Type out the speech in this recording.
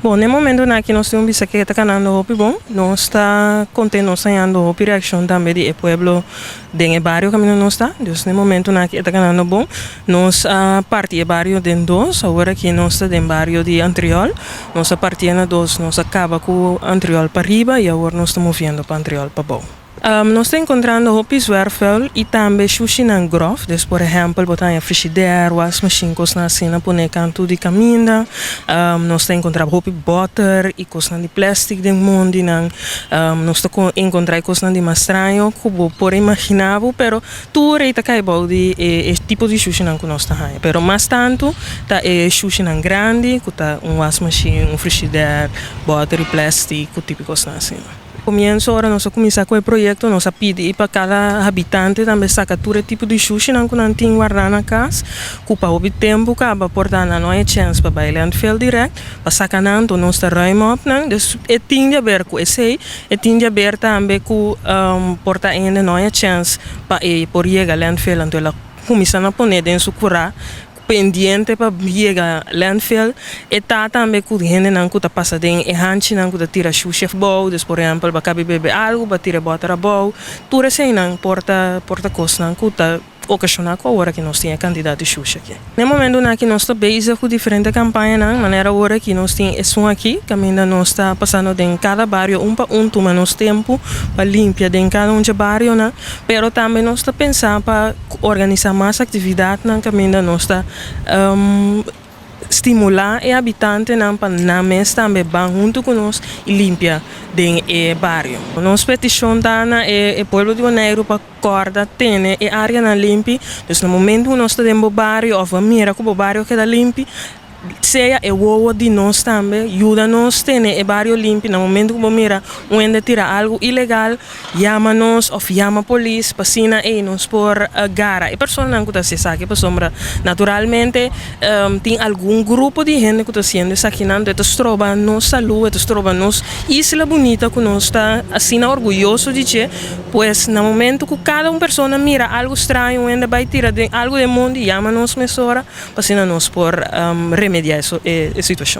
Bon, na e momentonan aki nos tin bisa ku ta kanando hopi bon. Nos ta kontentu, nos ta hañando hopi reakshon tambe di e pueblo den e bario kaminda nos ta. Dus na e momentonan aki ta kanando bon. Nos a parti e bario den dos, awor aki nos ta den bario di Antriol. Nos a parti na dos, nos a kaba ku Antriol pariba i awor nos ta moviendo pa Antriol pabou. Nos ta enkontrando hopi zwerfvuil i tambe shushinan grof. Dus, por ehèmpel, bo ta haña frigidaire, wasmachine, kosnan asina pone kantu di kaminda. Nos ta enkontrá hopi bòter i kosnan di plèstik den mondinan. Nos ta enkontrá kosnan di mas straño ku bo por imaginá bo, pero tur ei ta kai bou di e tipo di shushinan ku nos ta haña. Pero mas tantu ta e shushinan grandi, ku ta un wasmachine, un frigidaire, bòter i plèstik, ku tipo kosnan asina. Komienso, ora nos a kuminsá ku e proyekto, nos a pidi pa kada habitante tambe saka tur e tipo di shushinan ku nan tin guardá na kas, ku pa hopi tempu kaba por ta nan no hay chèns pa bai landfill dirèkt, pa saka nan, anto nos ta ruim op nan. Dus e tin di aber ku esei, e tin di aber tambe ku por ta hende no hay chèns pa e por yega landfill, anto el a kuminsá na pone den su kurá pendiente pa yega landfill. E ta tambe ku hendenan ku ta pasa den e hanchinan ku ta tira shushi abou, dus, por ehèmpel, bo a kaba di bebe algu, bo a tira bòter abou, tur eseinan por ta kosnan ku ta okashoná ku awor ku nos tin e kantidat di shushi aki. Na e momentonan aki nos ta bezig ku diferente kampañanan, manera awor aki nos tin esun aki, kaminda nos ta pasando den kada bario un pa un, tuma nos tempu pa limpia den kada un barionan, pero tambe nos ta pensa pa organisá mas aktividatnan kaminda nos ta stimulá e habitantenan pa nan mes tambe ban huntu ku nos i limpia den e bario. Nos petishon ta na e pueblo di Boneiru pa kòrda tene e áreanan limpi. Dus na momento ku nos ta den bario òf mira ku e bario keda limpi, sea e wowo di nos tambe, yuda nos tene e bario limpi. Na momento ku bo mira un hende tira algu ilegal, yama nos òf yama polis, pa asina ei nos por gara e personanan ku ta hasi esaki, pasobra naturalmente tin algun grupo di hende ku ta hasiendo esakinan, ta stroba nos salú, ta stroba nos isla bunita ku nos ta asina orguyoso di dje. Pues na momento ku kada un persona mira algu straño, un hende bai tira algu den mondi, yama nos mesora, pa asina nos por remediá e situashon.